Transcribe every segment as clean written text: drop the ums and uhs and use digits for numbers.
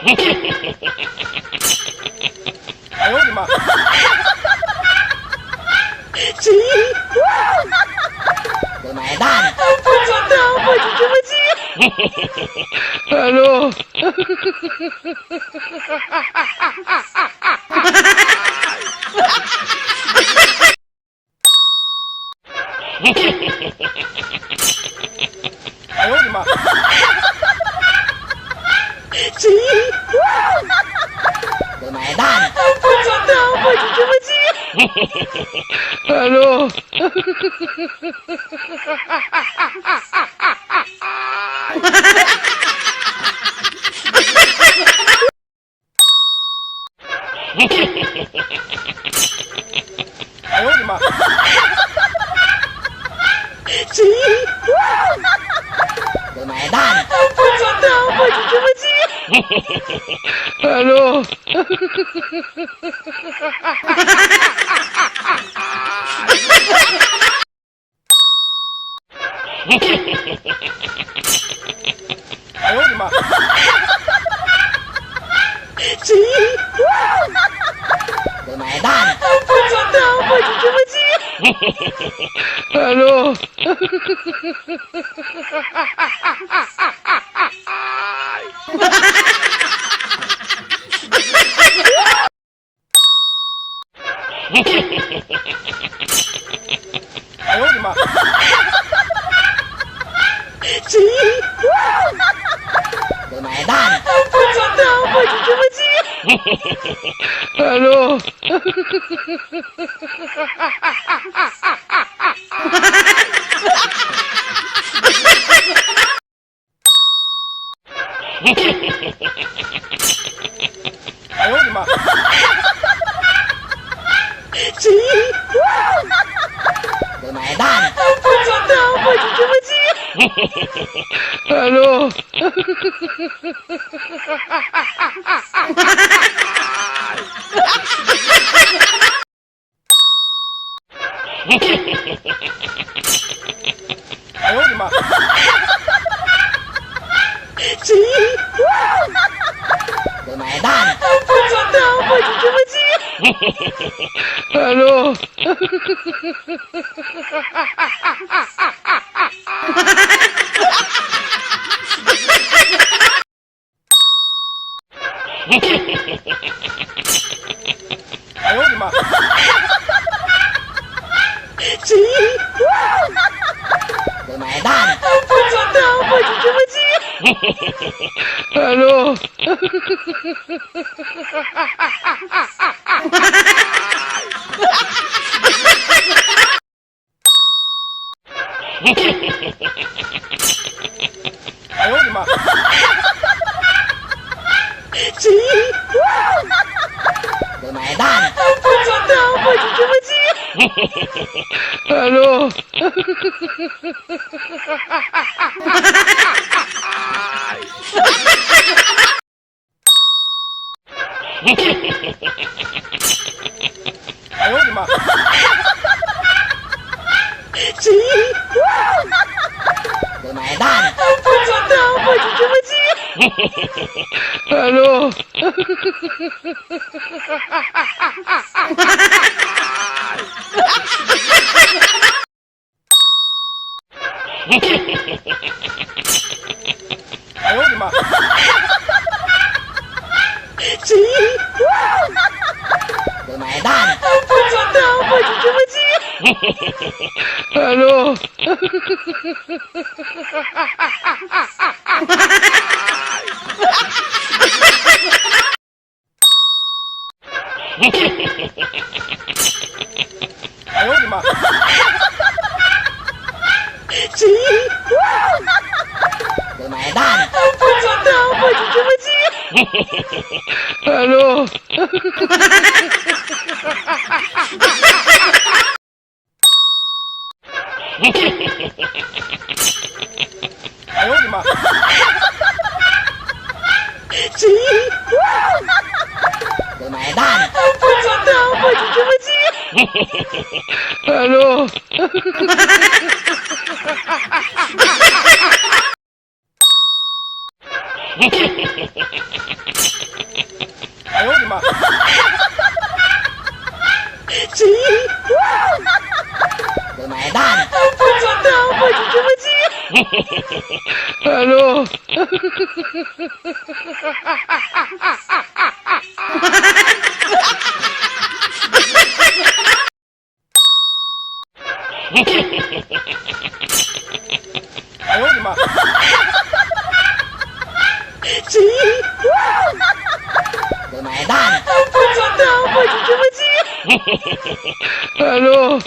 哎呦我的妈！我买单。不知道，我就这么记。 Hello。哎呦我的妈！谁？我买单。不知道，我就这么记。 Hello。哎呦我的妈！谁？我买单。不知道，我就这么记。 Hello。哎呦我的妈！谁？我买单。不知道，我就这么记。 Hello。哎呦我的妈！谁？我买单。不知道，我就这么记。 Hello。哎呦我的妈！谁？我买单。不知道，我就这么记。 Hello。哎呦我的妈！谁？我买单。不知道，我就这么记。 Hello。哎呦我的妈！谁？我买单。不知道，我就这么记。 Hello。哎呦我的妈！谁？我买单。不知道，我就这么记。 Hello。哎呦我的妈！谁？我买单。不知道，我就这么记。 Hello。哎呦我的妈！谁？我买单。不知道，我就这么记。 Hello。哎呦我的妈！谁？我买单。不知道，我就这么记。 Hello。哎呦我的妈！谁？我买单。不知道，我就这么记。Hello。Hello. 哎呦我的妈！谁？我买单。不知道，我就这么记。Hello。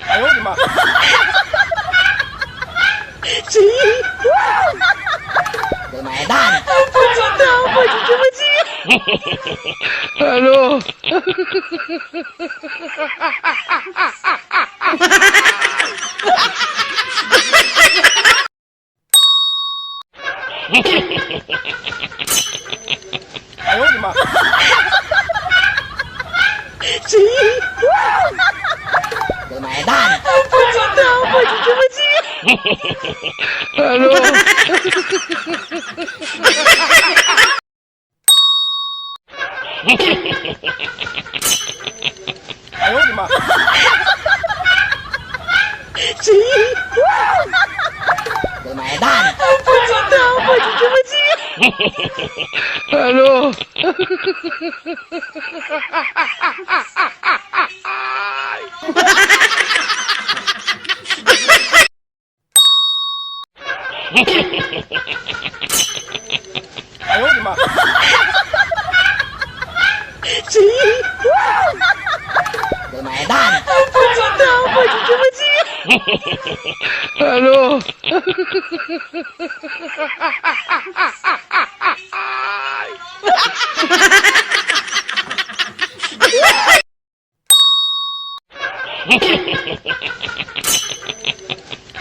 哎呦我的妈！谁？我买单。不知道，我就这么记。Hello。哎呦我的妈！谁？我买单。不知道，我就这么记。Hello。哎呦我的妈！谁？我买单。不知道，我就这么记。Hello。哎呦我的妈！谁？我买单。不知道，我就这么记。Hello。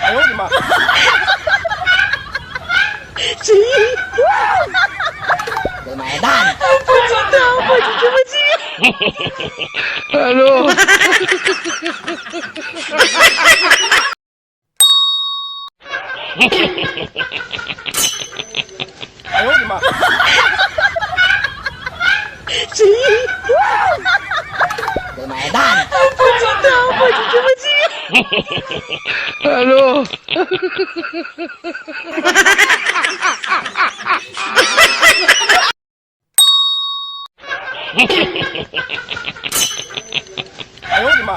哎呦我的妈！谁？我买单。不知道，我就这么记。Hello。哎呦我的妈！谁？我买单。不知道，我就这么记。Hello。哎呦我的妈！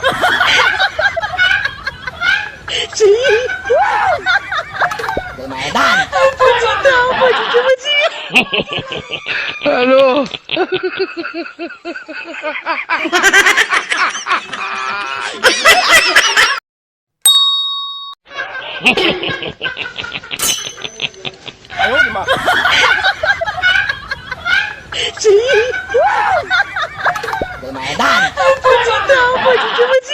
谁？我买单。不知道，我就这么记。Hello。哎呦我的妈！谁？我买单。不知道，我就这么记。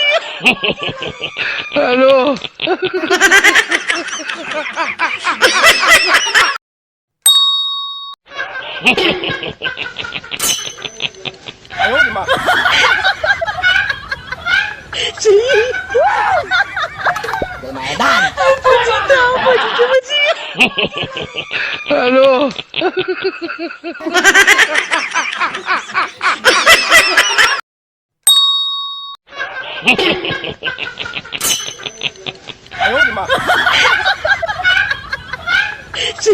Hello。哎呦我的妈！谁？我买单。不知道，我就这么记。Hello。哎呦我的妈！谁？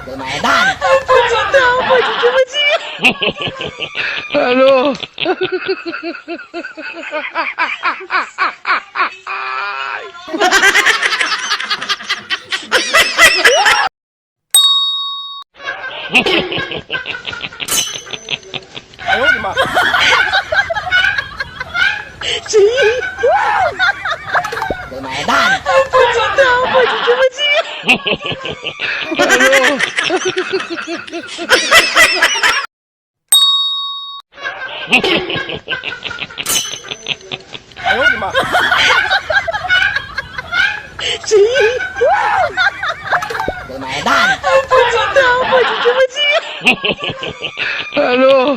我买单。不知道，我就这么记。Hello。哎呦我的妈！谁？我买单。不知道，我就这么记。Hello。哎呦我的妈！谁？我买单。不知道，我就这么记。Hello。